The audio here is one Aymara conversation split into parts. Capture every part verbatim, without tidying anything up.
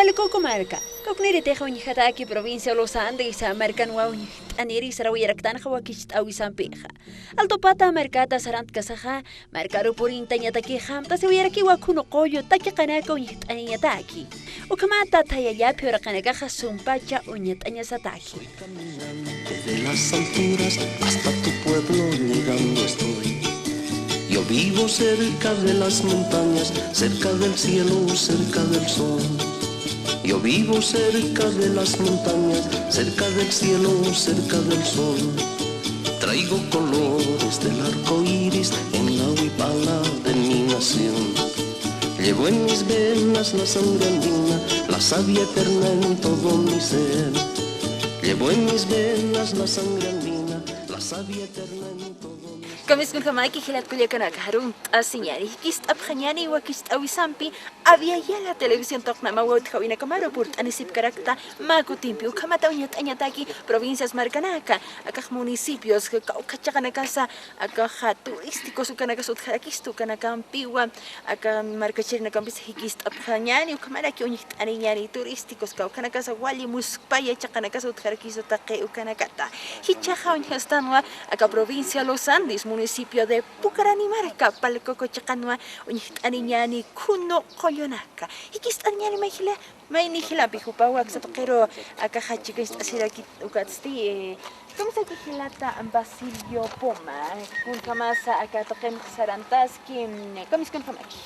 Palcoco marka, kawkniritixa uñjataki provincia Los Andes markanwa uñjt'aniri sarawiyaraktanxa wakicht'äwisampixa. Altupata markata sarantkasaxa, markaru purintañatakixa amtasiwayarakiwa khunu qullu takiqanaka uñjt'aniñataki. Ukhamata thaya llapi uraqinakaxa sumpacha uñt'añasataki. Desde las alturas hasta tu pueblo llegando estoy. Yo vivo cerca de las montañas, cerca del cielo, cerca del sol. Yo vivo cerca de las montañas, cerca del cielo, cerca del sol. Traigo colores del arco iris en la huipala de mi nación. Llevo en mis venas la sangre andina, la savia eterna en todo mi ser. Llevo en mis venas la sangre andina, la savia eterna en todo mi ser. Kamiskunkhamaki jilat kullakanaka, arunt'asiñani, jikist'apxañani wakicht'äwisampi, Avia Yala Televisión tuqinamawa utjawinakamaru purt'anisipkarakta, mä kutimpi ukhamata uñjt'añataki provincias markanaka, akax municipios, kawkha chiqanakasa, akaxa turísticos ukanakas utjarakistu ukanakampiwa, aka markachirinakampis jikist'apxañani, ukhamaraki uñjt'aniñani turísticos, kawkhanakasa wali muskpaya chiqanakas utjarakistu taqi ukanakata. Jichhaxa uñjastanwa aka provincia Los Andes, municipio de Pucarani marka, Palcoco chiqanwa uñjt'aniñani khunu qullunaka. Jikist'aniñani mayjila, mayni jilapi jupawa aksa tuqiru akaxa chikancht'asiraki ukatsti, eh, kamisaki jilata Basilio Poma, kunjamasa aka tuqinx sarantaski, kamiskunjamaki.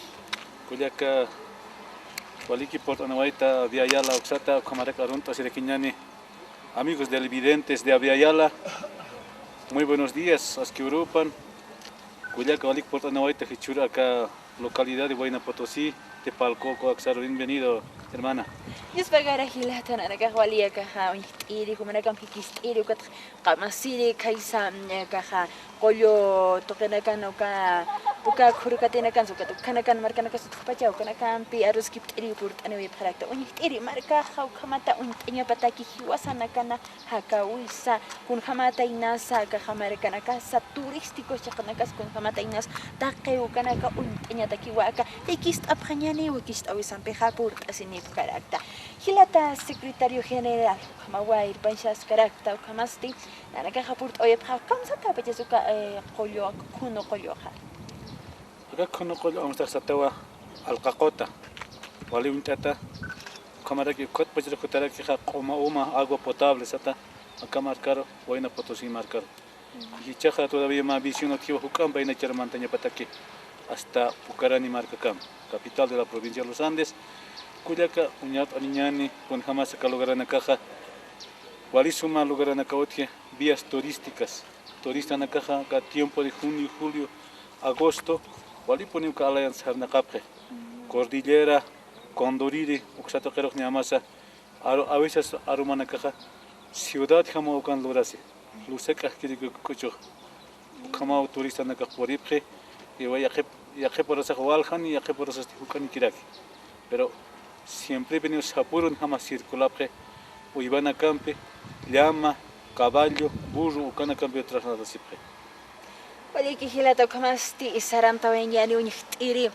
Kullaka, waliki purt'anawayta Avia Yala uksata, ukhamarak arunt'asirakiñani. Amigos televidentes de Avia Yala, muy buenos días, aski urupan. Kullaka, walik purt'anawayta jichhür aka localidad de Huayna Potosí, de Palcoco, aksaru, bienvenido, hermana. Yuspagara jilata, nanakax wali akaxa uñjt'iri, jumanakamp jikist'iri, ukat qamasiri, khaysa, mm, akaxa qullu tuqinakan uka, uka khurukatinakansa, ukat ukhanakan markanakas utjpacha, ukanakampi aruskipt'iri purt'aniwayapxarakta. Uñjt'iri markaxa, ukhamata uñt'añapataki jiwasanakana jakawisa, kunjamata inasa akaxa markanakasa turísticos chiqanakas, kunjamata inasa taqi ukanaka uñt'añatakiwa aka jikist'apxañani wakicht'äwisampixa purt'asinipkarakta. Jilata secretario general, ukhamawa irpanchaskarakta, ukhamasti nanakaxa purt'awayapxä kamsatapachas uka, eh, qullu, aka khunu qulluxa. Aka khunu qullu amstax satawa alqaquta, wali uñt'ata, ukhamaraki ukhatpachar jutarakixa q'uma uma, agua potable sata, aka markaru, Huayna Potosí markaru. Jichhaxa todavía mä visión utjiwa juk'amp aynachar mantañapataki hasta Pucarani markakam, capital de la provincia de Los Andes. Kullaka, uñt'aniñani, kunjamas aka lugaranakaxa, wali suma lugaranaka utji, vías turísticas. Turistanakaxa aka tiempo de junio, julio, agosto, walipuni uka alayans sarnaqapxi. Cordillera, Condoriri, uksa tuqirux ñamasa, aru, a veces arumanakaxa ciudadjamaw ukan lurasi. Luz jak'axkiraki k'uchux. Ukhamaw turistanakax puripxi, iwa yaqhip, yaqhip urasax waljani, yaqhip urasasti juk'anikiraki. Pero siempre venido sapürunjama circulapxi, uywanakampi, llama, caballo, burro, ukanakampi trasladasipxi. Waliki jilata, ukhamasti sarantawayañani uñjt'iri,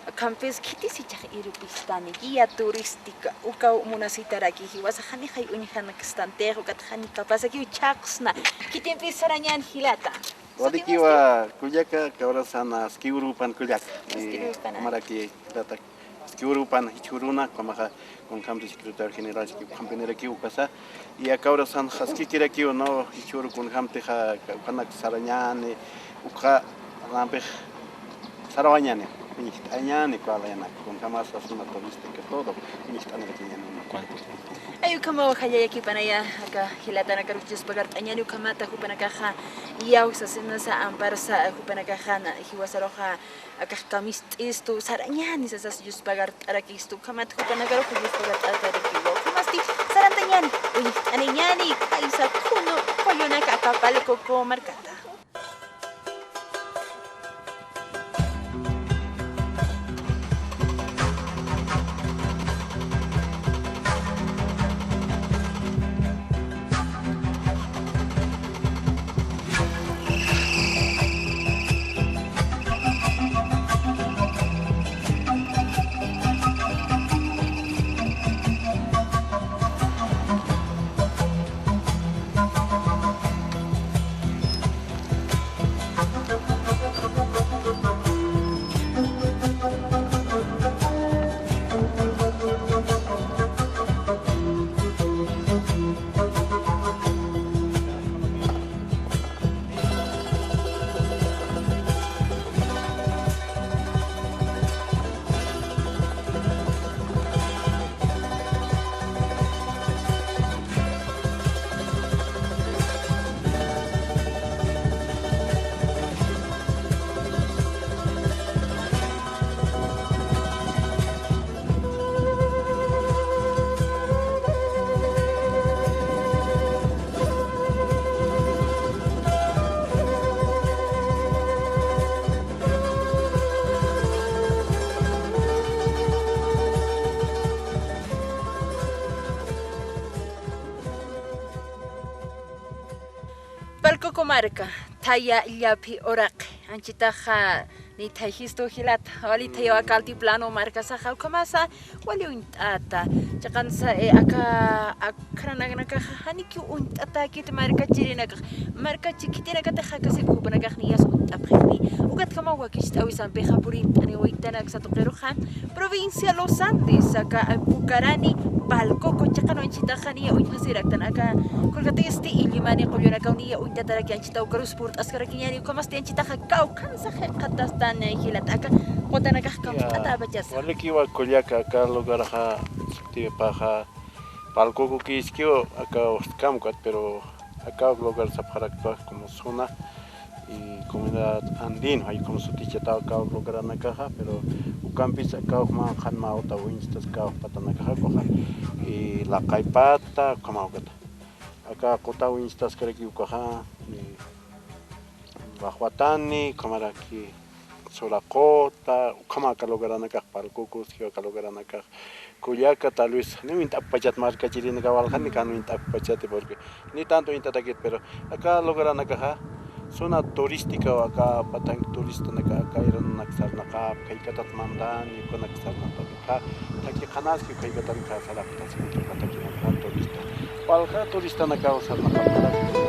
ukhampis khitisichax irupistani, guía turística, ukaw munasitaraki, jiwasax janixay uñjanakstantix, ukat jani kapasakiw chhaqsna, khitimpis sarañän jilata. Walikiwa kullaka, kawrasan aski urupan kullaka. Aski urupan. Ukhamaraki jilata, aski urupan jichhüruna, ukhamaxa kunjamti secretario general, ukhampinirakiw ukasa. Y aka urasan askikirakiw, ¿no? Jichhüru kunjamtixa, ukhanak sarañäni, ukxa, nampix sarawañäni, uñjt'añäni, uka alayanak, kunjamasa zona turística, todo, uñjt'anirakiñäni. Ay, ukhamaw jallallakipanaya, aka jilatanakaruchus pagart'añäni, ukhamata jupanakaxa, iyawsasinasa, amparsa, jupanakaxa, na, jiwasaruxa, akax kamist'istu, sarañäni sasas yuspagart'arakistu, ukhamat jupanakarux yuspagart'arakiwa, ukhamasti sarantañäni, uñjt'aniñäni, khaysa khunu qullunaka aka Palcoco markata. Marka, thaya llaphi uraqi, anchitaxa ni thayjistu jilata, wali thayaw aka altiplano markasaxa, ukhamasa wali uñt'ata. Chiqansa, eh, aka, ak- Kharanak nakaxa janiki uñt'atäkit markachirinakax, markachi khitinakatix jakasipki jupanakax niyas uñt'apxitni. Ukatjamaw wakicht'äwisampixa purint'aniwaytanaksa tuqiruxa, provincia Los Andes, aka Pucarani, Palcoco, chiqan anchitaxa niya uñjasiraktan aka, kullkatisti Illimani qullunakaw niya uñt'ataraki anchitaw karus purt'askarakiñäni, ukhamasti anchitaxa kawkhansa jikxatastan jilata aka qutanakax kamst'atäpachasa. Walikiwa kullaka aka lugarxa, sutipaxa, Palcoco kiskiw, aka ustkam ukat, pero aka lugar sapxarakta como zona y comunidad andino, ay como sutichataw aka lugaranakaxa, pero ukampis aka manqhan mä uta uñstas aka patanakaxa ukaxa, y laqay pata, ukhama ukata. Aka quta uñstaskarakiw ukaxa, y Bajuatani, ukhamaraki Suraquta, ukhama aka lugaranakax, Palcoco, uskiw aka lugaranakax, kullaka, tal vez, ni uñt'apxpachat markachirinakaw walja, ni kan uñt'apxpachati, porque ni tanto uñt'atakit, pero aka lugaranakaxa, zona turística, aka patan turistanaka, aka irananak sarnaqap, khaykatat mandan, ukanak sarnaqap. Aka, thaki qhanaski, khaykatanka sarapxtaspa, aka thakinaka turista. Walja turistanakaw sarnaqapxaraki.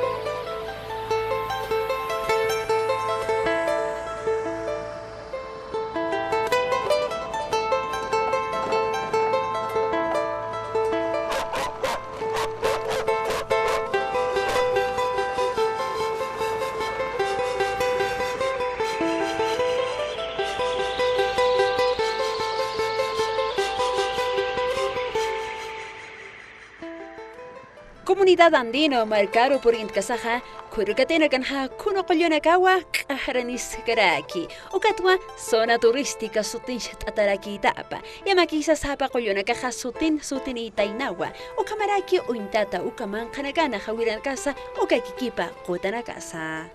Comunidad Andino markaru purintkasaxa, khurkatinakanxa khunu qullunakawa q'axraniskaraki. Ukatwa zona turística sutincht'atarakïtapa. Yamakisa sapa qullunakaxa sutin sutinïtaynawa. Ukhamaraki uñtata uka manqhanakana jawiranakasa uka kikipa qutanakasa.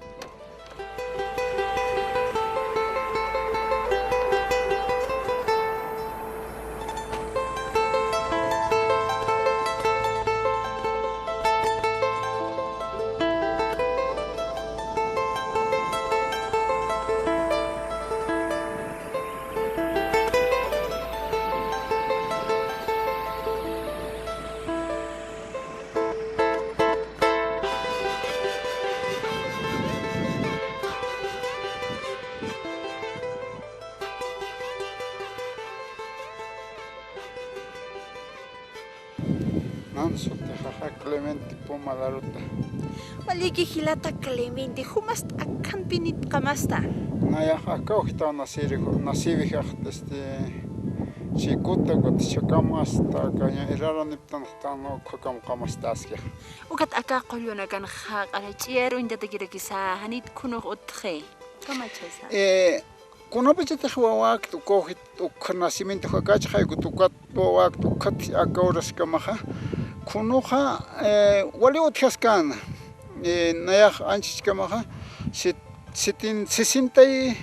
Nan sutixaxa Clemente Puma Laruta. Waliki jilata Clemente, jumasta akhanpinipkamasta. Nayax aka ujitaw nasiri, nasibixax, este, Chikuta, Guatichakam, hasta aka ña Iraraniptan, ukhakam qamastaskixa. Ukat aka qullunakanxa q'ara ch'iyar uñtatakirakisa, janit khunux utji. Kamachasa. Eh, kunapachatix wawakt uka ujit, uk nacimiento jakachxaykut ukat wawakt ukat aka uraskamaxa. Khunuxa, eh, wali utjaskäna. Eh, nayax anchhichkamaxa, sit-, sitin-, sesenta y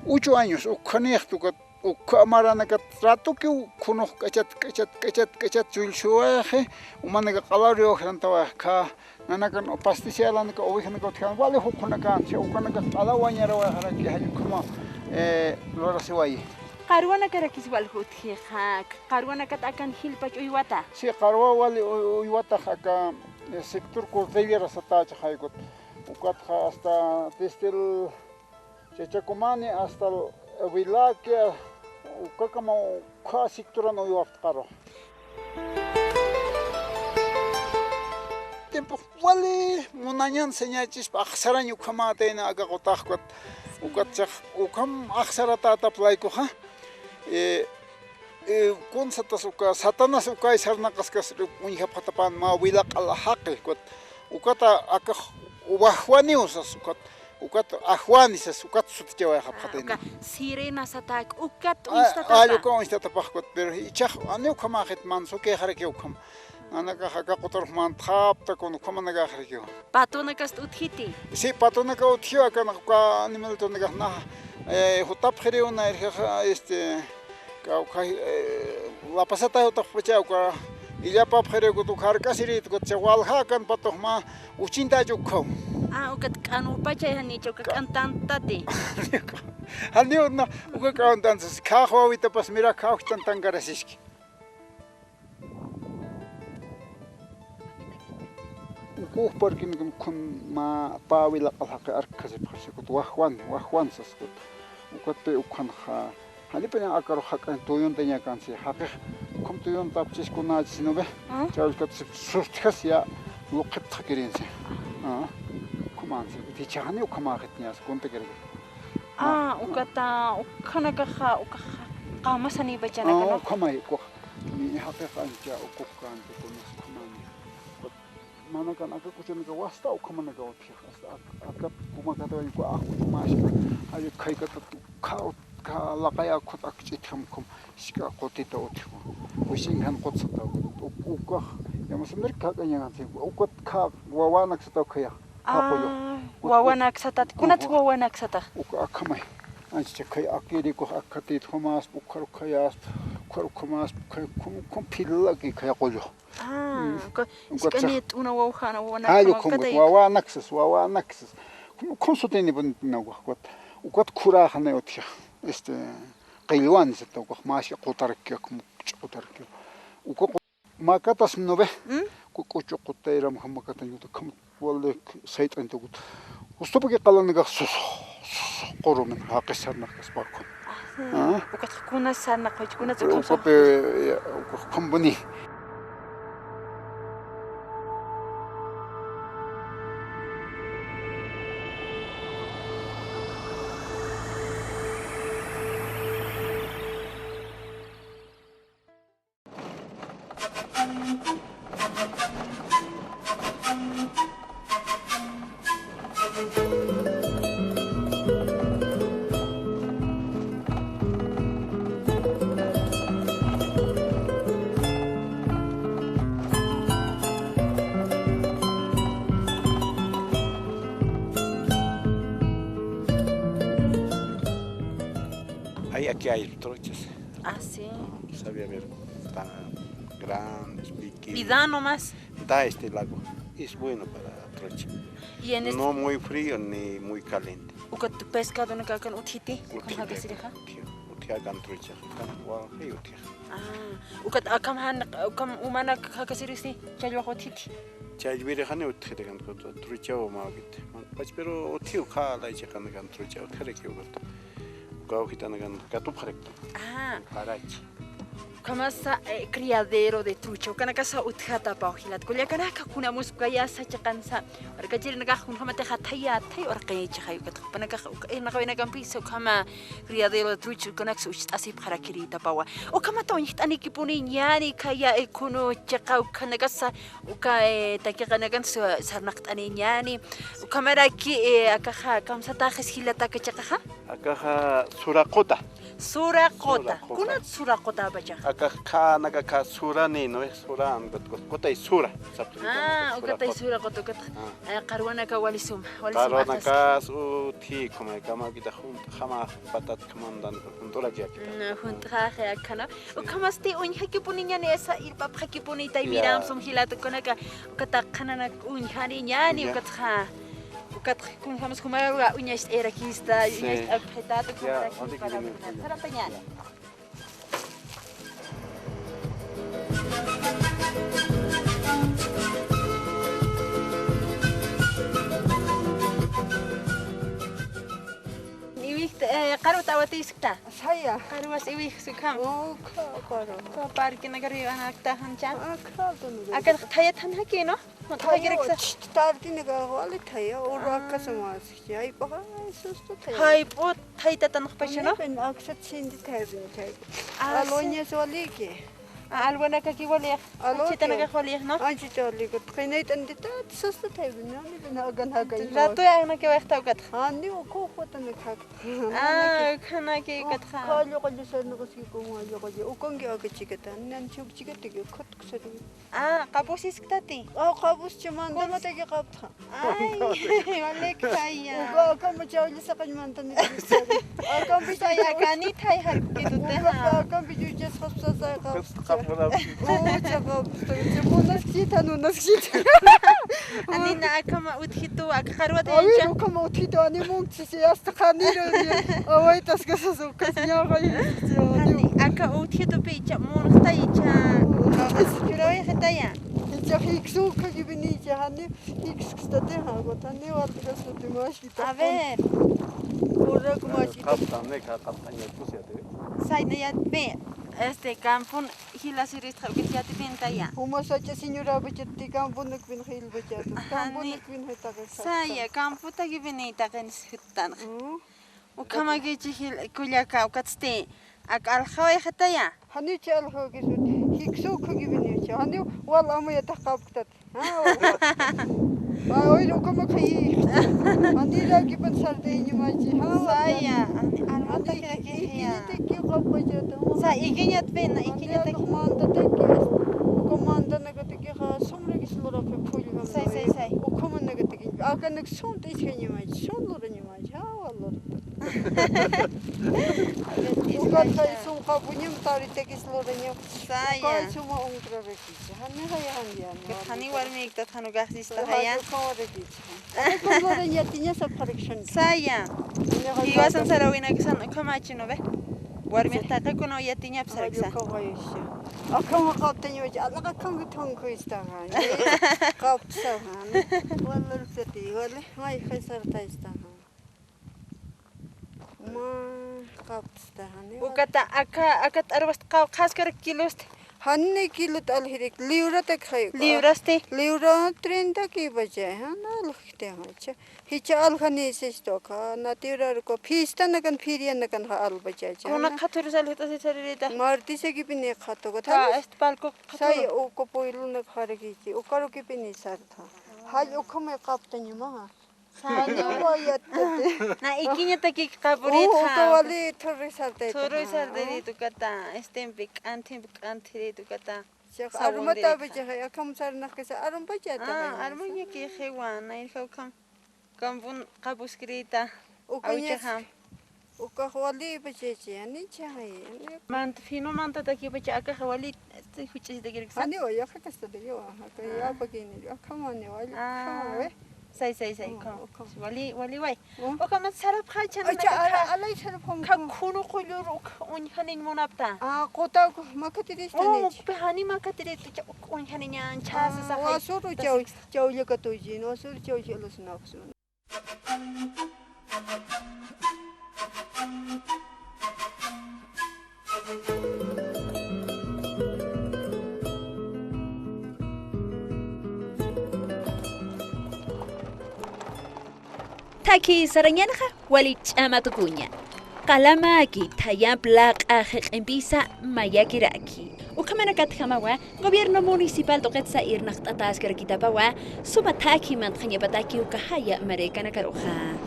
ocho años, ukhanïxta ukat. Uka amaranakat ratukiw khunux k'achat, k'achat, k'achat, k'achat chullsuwayxi, umanaka q'alawriwayxarantawayax, kha nanakan pastisiyaranaka, ovejanaka utjkän, wali jukhunakän, ukanakax q'alawañarawayxaraki, jall ukhama, eh, lurasiwayi. Qarwanakarakis wal utjixa, qarwanakat akan jilpach uywata. Sí, qarwa wali uy-, uywatax aka, eh, sector Cordillera satächixaykut. Ukatxa hasta desde el Chachacumani hasta Vilaquia, ukakama ukha sectoran uywapxta qarwa. Tiempo wali munañan señachispa axsarañ ukhamätayna aka qutax ukat, ukat chax ukham axsaratätap laykuxa, eh, Eh, kunsatas uka, Satanás ukay sarnaqaskas uñjapxatapän mä wila q'ala jaqi, ukat, ukata akax wajwaniw sas, ukat, ukat ajwani sas, ukat sutichawayxapxatayna. Ah, uka sirena satäk, ukat uñstatapax. Ay, uka uñstatapax, ukat, pero ichhax, ani ukhamäxit, mansukïxaraki ukham. Nanakax aka qutarux mantxapta, kun ukhamanakaxarakiwa. Patonakast utjiti. Sí, patonaka utjiwa, aka, uka animaltunakax nax, eh, jutapxiriw nayrjaxa, este, ka, uka, eh, lapasatay jutapxpacha, uka, Illapapxirïkut uk jark'asirïtkut, cha walja akanpatux mä uchintach ukhaw. Ah, ukat k'anwpachay janicha, uka k'antantati. Janiw na, uka k'antantas, khä wawitapas mira, khä ujtantankarasiski. Uk parkin kun mä pä wilaq'al jaqi arkhasipxasikut, wajwan, wajwan saskut. Ukatpï ukhanxa, janipaña akarux jak'añ tuyuntañakansi, jaqix ukham tuyunta apchis kunächis ¿no ve? Ah. Chawllkat sustjasya luqhiptxakirinsi. Ah. Ukhamansi, jichhaxani ukhamäxitñas, kuntakiraki. Ah, ukata, ukhanakaxa, ukaxa, qamasanïpachanaka, ¿no? Ah, ukhamay, ukax. Ni jaqiq ancha ukukkanti kunas ukhamani. Manakan aka kuchanaka wasta ukhamanaka utji. Hasta ak-, akat kumakatawañ uka akuch mashpa. Ay, khaykatat ukha, ukha laqaya ukhut akch'itjam ukham. Jisk'a qutita utji. Wisin jan qutsata ukat. Uk-, ukax. Yamasamir khak'añakansi. Ukat khä wawanak sata ukhaya. Ah, wawanak satat. Kunat wawanak sata? Uka akhamay. Ancha khay akirikuq akhatit jumas, ukhar ukhayas, ukhar ukhamas, ukhar ukham, ukham philaki khay qullu. Ah, uka, uka jisk'ani t'una wawjana, wawanak. Jall ukham, wawanak sas, wawanak sas. Ukham, ukham sutini pun nawaj ukat. Ukat khuraxani utja. Este, qillwan sata ukax maski qutarki, ukham qutarki. Uka Makatas ¿no ve? ¿Mm? Ku-, k'uchu qutayram jamakatañ uta kham wali sayt'añ tukut. Justupaki qalanakax sus, sus, qurumin jaqis sarnaqkaspa ukham. Ah, sí. Ah. Ukat kuna sarnaq, kuna ukapi, ya, ukax khambuni. Ay, aquí hay truchas. Ah, sí. Sabía ver tan grandes, piqui. Y da nomás. Da este lago. Es bueno para trocha. Y en este... No muy frío ni muy caliente. Ukat pescadonakakan utjiti, ukham jakasirixa. Utji, utji akan trocha. Akan wawji utji. Ah, ukat akham jan, ukham umanak jakasirisi, challwax utjiti. Challwirixani utjiti akan, trucha umäwit. Pach, pero utji uka laychiqanakan trucha utjaraki ukat. Uka ujitanakan katupxarakta. Ah. Parachi. Ukhamasa, eh, criadero de trucha. Ukanakasa utjatapaw jilat. Kullakanaka kunamuspkayasa chiqansa. Warkachirinakax kunjamatix athaya, athaya warqaychixay. Ukat jupanakax uka, eh, irnaqawinakampisa ukhama criadero de trucha ukanaksa ucht'asipxarakirïtapawa. Ukhamata uñjt'anikipuniñäni khaya, eh, kunu chiqa ukhanakasa. Uka, eh, takiqanakan sa-, sarnaqt'aniñäni. Ukhamaraki, eh, akaxa, kamsataxis jilataka chiqaxa? Akaxa sura quta. Sura quta. Sura quta. Kunat sura qutapachaxa? Akax khänaka khä surani, ¿no ve? Sura, qutay sura. Ah, ukatay sura quta, ukat. Ah. Eh, qarwanaka wali suma, wali suma. Qarwanakas utji, ukhama, ukhama kita junt'jama patat khamantan, junt'uraki akita. Mm, junt'xaxi akhana. Ukhamasti uñjakipuniñäni, esa irpapxakipuni taymiram sum jilata ukanaka, ukata qhananak uñjaniñäni, ukatxa, ukatxa kunjamas jumaruwa uñacht'ayarakista, uñacht'apxitat, ukhamaraki para saratañäni. Iwij, eh, qarwat awatiskta. Saya. Qarwas iwij sukham. Ukha, qarwa. Ukha parkinakar iwanakta jancha. Akha, tunu. Akan thayat janjaki, ¿no? Thaya, tartinaka wali thaya, uru akasa mas. Jayp'u, ay, sustu thaya. Jayp'u thaytatan jupashano? Aksat sinti thaypin thayp'u. Ah, sí. Alwañas waliki. Ah, alwanakaki walix. Alwaki. Anchitanakax walix, ¿no? Anchita waliki. Qinayt'antitat sustu thaypin, ¿no? Ni pina akan jakañ. Ratu anaki wayxta ukat. Ani, uku, uku tani jak. Ah, ukhanaki ukat ja. Uka, lluqallu sarnaqaski, como lluqallu. Ukanki akachikata. Nan chukchikatiki, ukat kusari. Ah, qapusiskta ti. Ah, qapuschamanta. Kunas- mataki qaptxa. Ay, walik jaya. Uka, akampi chawlli saqañmanta ni. Akampi saya, chawlli. Kani thayjarkitute, uka, ha. Akampi chuchas qapsasay qaps-, Munapxi. Ucha, qawpt'aña, munasksita, munasksita. Janina, akhama utjitu, aka qarwata. A ver, yancha. Ukhama utjitu, jani munksi, si hasta qaniru, awaytas kasas, ukas ñaqa, jani, aka utjitupi icha munxtay icha. Churawayxitaya. Icha jiksuka kipinicha, jani, jikskstati, jani, walt'kasuti, mashita. A ver. Urrak mashita. Qaptan, nika, qaptan, ya, pues, ya te ve. Saynayatpi, este, campon jilasiristxa ukit yatipintaya. Uma sacha señorapachati camponakpin jilpachata. Ajá, camponakpin jitaqi. Saya, campotakipini taqin sittan. Mm. Ukhamakichi jil, kullaka, ukatsti, ak aljawayxitaya. Janicha aljawkisut, jiksuka kipinicha. Jani wal amuyatax qapktat. Ah, oy, ukamakay. Anirakipan sartayñamachi. Saya, ani armata kirakiya. Ikiñataki qapachata. Sa, ikiñatpina, ikiñataki. Mantataki. Uka mantanakatakixa sumrakis lurapxi phullgam. Say, say, say. Ukhamanakataki. Akanak sumt'a iskañamachi, sum lurañamachi. Ah, wal lurta. Ukatay sum qapuñam, taritakis lurañam. Saya. Ukay suma unkraraki. Jani jaya, jani, jani. Jani warmiktat, jani ukaxsista, jaya. Jani ukawaraki. Jani ukawaraki, yatiñasa phariksan. Saya. Jiwasan sarawinaksan, ukhamachinu, ve. Warmikta, qakuna yatiñapsariksa. Jani ukawaraki. Akhama qaptañawachi, alaqa akhama thunkuista, jani. Qapsa, jani. Wal lurksati, wali, may, jay sartaysta, jani. Mä qapt'sta, jani. Ukata aka, aka t'arwast qawqhaskarak kilosti. Jani kilot aljirik, liwratak jay. Liwrasti. Liwra treinta kipachay, jani aljkti jaycha. Jicha aljani sistu aka, natiwraruka, fiestanakan, ferianakan ja alpachacha. Kuna qhathurus aljt'asi saririta. Martisakipini qhatuka. Ja, thanis. Este palco qhathuru. Say uka pueblonak jarakichi, ukarukipini sarta. Jall ukhamay qaptañama. Sani. Na ikiñataki qapurita. Uka wali thurri sartayta. Thurri sartayta ukata, estempi k'anthimpi k'anthirita ukata. Armata bichaxa, akham sarnaqkisa, armpachata. Ah, armañaki jiwa, nayrja ukham. Kampun qapuskirita. Ukañas. Awchaxam. Ukax walipachachi, anicha, ay, ani. Mant-, fino mantatakipacha, akax wali, este, juch'isitakiriksa. Ani, waya, akakastatakiwa, aka, ah, yapakini, akamani, wali, ah, akamawe. Say, say, say, oh, kam. Akam. Wali, wali, way. Oh. Ukamat sarapxachan, acha, naka, ala, alay sarapxam, ka, khunu qullur uk uñjaniñ munapta. Ah, quta uk makatiristan. Oh, ukpi jani makatiristan, uk uñjaniñan, ah, chasa, sa, wasuru, chaw, chaw, llakatuychin, wasuru, chaw, chaw, los nafsun. Thakhi sarañanxa wali ch'ama tukuña. Qalamaki thayamp laq'a jiq'impisa mayakiraki. Ukhamanakatjamawa, Gobierno municipal tuqitsa irnaqt'ataskarakitapawa, suma thakhi mantxañapataki uka jaya markanakaruxa.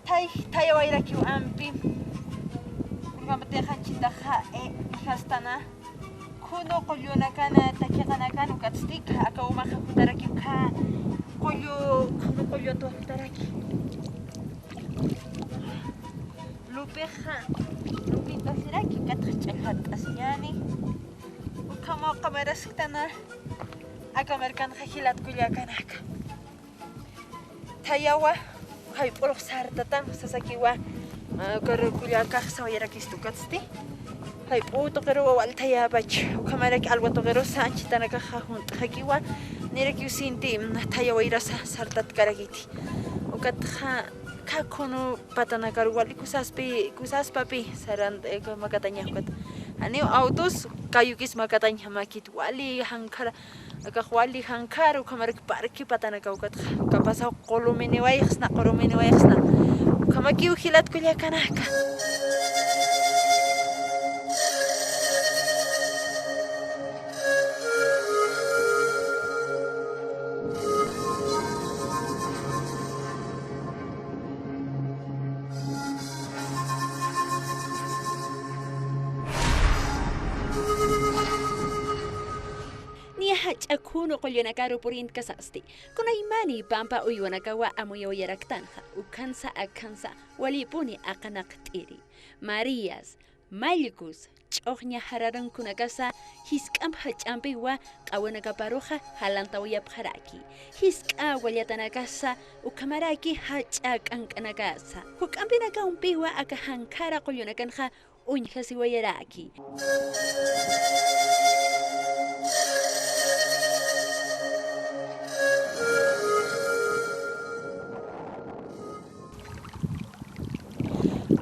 Thay, thaya wayrakiw ampi. Kunjamatixa chitaxa, eh, jastana. Khunu qullunakana, takiqanakan ukatsti, aka umaxa jutarakiw kha, qullu, khunu qullu tuwa jutaraki. Lupixa, lupintasiraki, katxa ch'allxat'asiñani. Ukhama uqamarasktana, aka markanxa jilat kullakanaka. Thayawa, jayp'urux sartatan, sasakiwa, ah, ukaru kullakax sawayarakistu ukatsti. Jayp'u tuqiruwa wal thayapach, ukhamaraki alwa tuqirusa anchitanakaxa junt'xakiwa, nirakiw sinti, mm, thayawayrasa sartatkarakiti. Ukatxa, kha khunu patanakaru wali kusaspi, kusaspapi, saran, eh, makataña ukat. Janiw autos, kayukis makatañjamakit wali, jankara, Akax wali jankar, ukhamarak parque patanakaw ukatxa, uka pasaw quluminiwayxsna, quluminiwayxsna. Ukhamakiw jilat kullakanaka. jach'a khunu qullanakaru purintkasasti. Kunaymani pampa uywanakawa amuyawayaraktanxa, ukhansa akhansa walipuni aqanaqt'iri. Marías, mallkus, ch'uxña jararunkunakasa jisk'amp jach'ampiwa q'awanakaparuxa jalantawayapxaraki. Jisk'a wallatanakasa ukhamaraki jach'a k'ank'anakasa. Juk'ampinakampiwa aka jankhara qullunakanxa uñjasiwayaraki.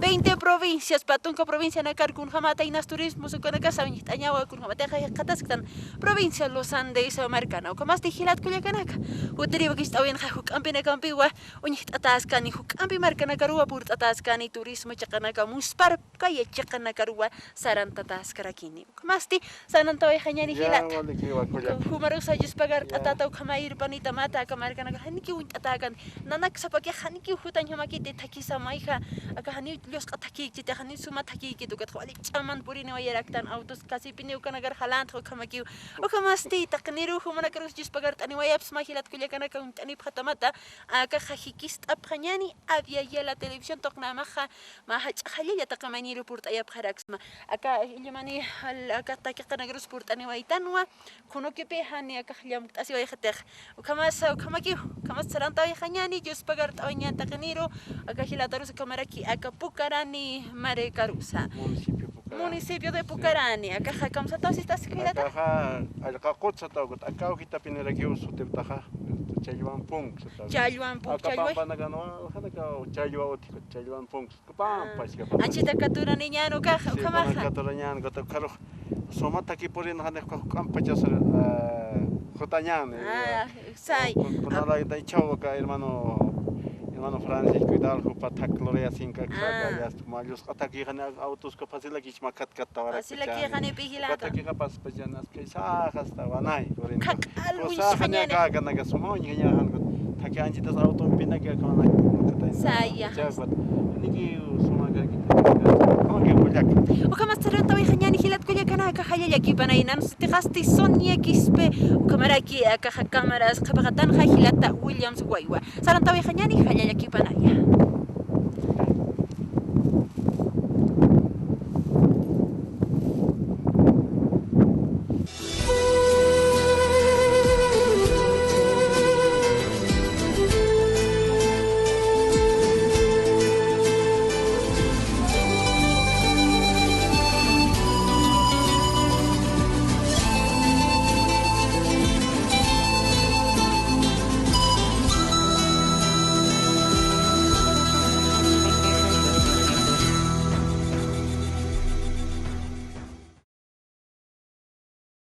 Veinte provincias, pä tunka provincianakar kunjamata inas turismos ukanakasa uñjt'añawa, kunjamatixa jikxatasktan provincia Los Andes markana. Ukhamasti jilat kullakanaka, jutiriw wakist'awinxa juk'ampinakampiwa uñjt'ataskani, juk'ampi markanakaruwa purt'ataskani, turismo chiqanaka, musparkaya chiqanakaruwa sarantataskarakini. Ukhamasti sarantawayxañani jilata. Jumarusa Dios pagart'atata ukhama irpanitamata aka markanakar janikiw uñt'atakan. Nanak sapaki janikiw jutañjamakiti thakisa mayja. Aka janiw llusqa thakikchiti, janiw suma thakikiti, ukatxa wali ch'aman puriniwayaraktan, autos kasipiniw ukanakar jalantxa ukhamakiw. Ukhamasti taqiniru jumanakarus Dios pagart'aniwayapsma jilat kullakanaka uñt'anipxatamata. Aka jajikist'apxañani, Avia Yala Televisión tuqinamaxa, mä jach'a jallalla taqi mayniru purt'ayapxaraksma. Aka illimani, aka takiqanakarus purt'aniwaytanwa, khunukipi jani aka llamkt'asiwayxatix. Ukhamasa, ukhamakiw, ukhamasa sarantawayxañani, Dios pagart'awañan taqiniru, aka jilatarus ukhamaraki, aka Pucarani markarusa. Municipio Pucarani. Municipio de Pucarani. Akaxa kamsataw sist'asik jilata. Akaxa, allqa qut sataw, akaw jitapinirakiw sutiptaxa, Challwan Punk sataw. Challwan Punk, aka pampanakanawa, aka Challwa utji, Challwan Punk. Pampa, ah, iskapa. Anchita katuraniñan ukax, sí, ukhamaxa. Katurañan, ukat ukharux suma thaki purinxa, janiw ukax juk'ampachas, eh, jutañan, eh, ah, say, kun-, kunala, ah, ichhaw aka hermano, hermano Francisco y tal, jupa thak Gloria Sinca, ah, ya está, como ellos ataque, jani autos ka fácil aquí, chma kat kat tawara. Fácil aquí, jani pijilata. Ukat aquí ka pas, pues, ya nas Kaysaxa hasta Wanay, Corinto. Khak'al uñsxañani. Kusaxaña, kanaka suma uñjañaxan, thaki anchitas autopinaki akanak. Saya. Niki suma kaki. Kunki kullak. Ukhamas sarantawayxañani jilat kullakanaka, jallallakipanayan, sutixasti Sonia Quispe, ukhamaraki akaxa cámaras qhipaqatanxa jilata Williams Waywa. Sarantawayxañani, jallallakipanaya.